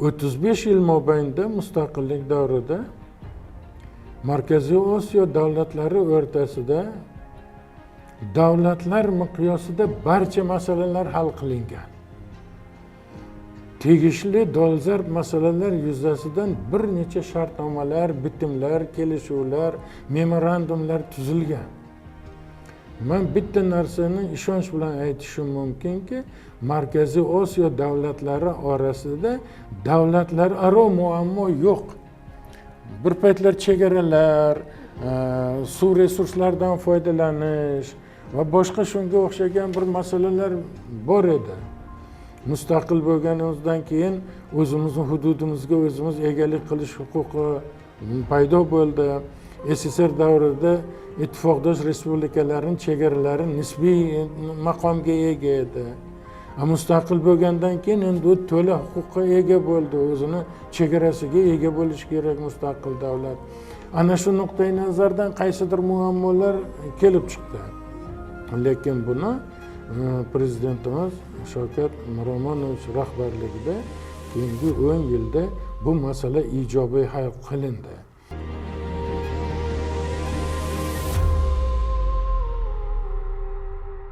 35 yil mobaynida, mustaqillik davrida Markaziy Osiyo davlatlari o'rtasida davlatlar miqyosida barcha masalalar hal qilingan. Tegishli dolzarb masalalar yuzasidan bir necha shartnomalar, bitimlar, kelishuvlar, memorandumlar tuzilgan. Man bitta narsani ishonch bilan aytishim mumkinki, Markaziy Osiyo davlatlari orasida davlatlararo muammo yo'q. Bir paytlar chegaralar, suv resurslaridan foydalanish va boshqa shunga o'xshagan bir masalalar bor edi. Mustaqil bo'lganimizdan keyin o'zimizni hududimizga o'zimiz egalik qilish huquqi paydo bo'ldi. SSSR davrida ittifoqdosh respublikalarning chegaralari nisbiy maqomga ega edi. Mustaqil bo'lgandan keyin endi u to'la huquqqa ega bo'ldi, o'zini chegarasiga ega bo'lishi kerak mustaqil davlat. Ana shu nuqtai nazardan qaysidir muammolar kelib chiqdi, lekin buni prezidentimiz Shavkat Miromonovich rahbarligida keyingi 10 yilda bu masala ijobiy hal qilindi.